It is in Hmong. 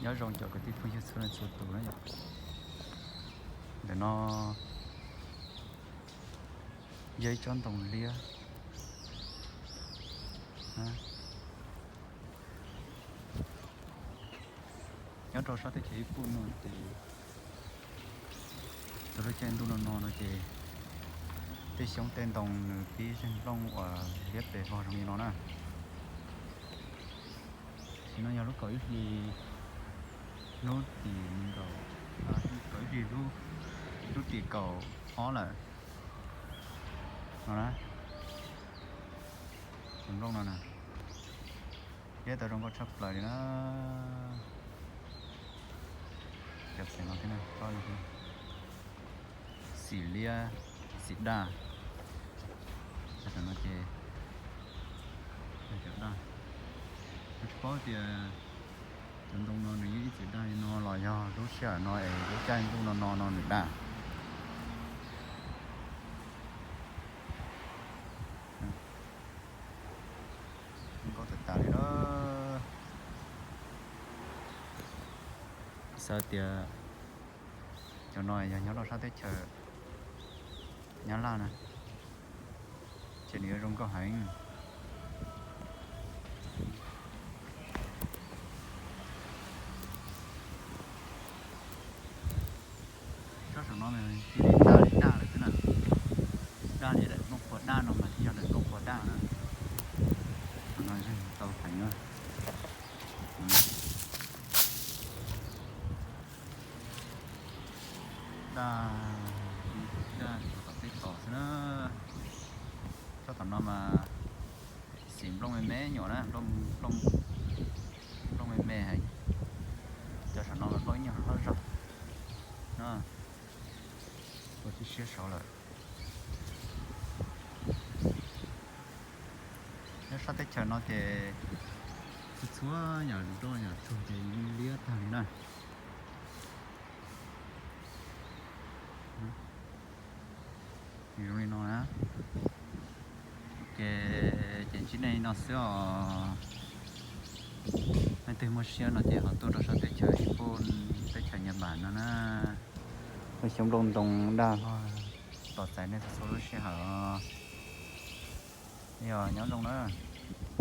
Nyob zoo cov kwv tij phooj ywg txhua leej txhua tus na yom. Ntawm no yog ib tsob ntoo liab. Nyob rau sab teb chaws Ib Puj no ces txog lub caij ntuj no no no ces tej xyoob tej ntoo nws pib zeeg nplooj uas liab pes vog zoo li no na. Sim no yog lub kaum ib hlis, lub tim nkaum, kaum ib hlis, lub tim kaum ob lawm no na. Tus nplooj no na, liab tau zoo nkauj tshaj plaws li na. Cov xeem no thiab, xim liab, xim daj. Cov no ces daj. Tsis paub tias cov ntoo no nws yeej ib txwm daj li no los yog lub sij hawm no es lub caij ntuj no no no nws daj. Nkauj tas tas li na. Xav tias cov no yog nyob rau sab teb chaws Nyab Laj na, ces nws yuav zoo nkauj heev. Tsob saum no cia li daj li daj lawm xwb na. Daj li daim nplooj qhuav daj no mas thiaj yog daim nplooj qhuav daj na. Qhov no tau heev na. Daj, daj tsuas tom tej tos xwb na. Tsob tom no mas xim nplooj me me nyuam na, nplooj me me heev. Cov saum no mas nplooj ib nyuag hlob zog no. Ua tib siab saud lawm. Nyob sab teb chaws no ces txhua txhua yam nroj yam tsuag ces yeej liab tag li na. Zoo li no na. Ok, ces ntsib nej li no xwb os. Leej twg muaj siab no ces ho tuaj rau sab teb chaws Ib Puj, teb chaws Nyab Laj no na. Lub xyoob nplooj ntoo daj vog tos txais nej txhua lub sij hawm. Yog nyob zoo na.